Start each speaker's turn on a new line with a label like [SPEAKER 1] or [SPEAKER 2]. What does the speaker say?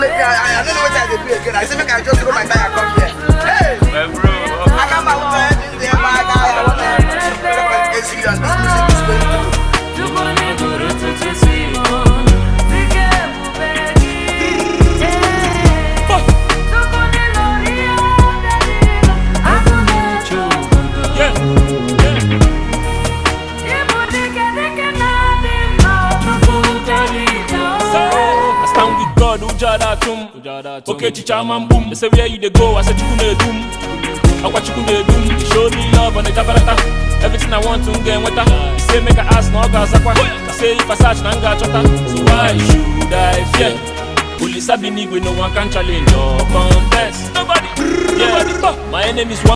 [SPEAKER 1] Make me, I don't know what I dey do again. I say make I just throw my tire come here. Hey!
[SPEAKER 2] My bro.
[SPEAKER 1] I got my own head in there, my guy. I want to serious. This music is going through.
[SPEAKER 2] Yeah. I stand with God, Ujada Tum. Okay, chicha man boom. They say where you dey go, I say chukwu na-edum. Akwa chukwu na-edum. Show me love on the jabarata. Everything I want to get nweta. He say make I ask na ọ ga-azakwa. He say if I search na m ga-achọta. So why should I fear? Olisa bi n'igwe, no one can challenge or contest. Nobody. Yeah. My enemies want.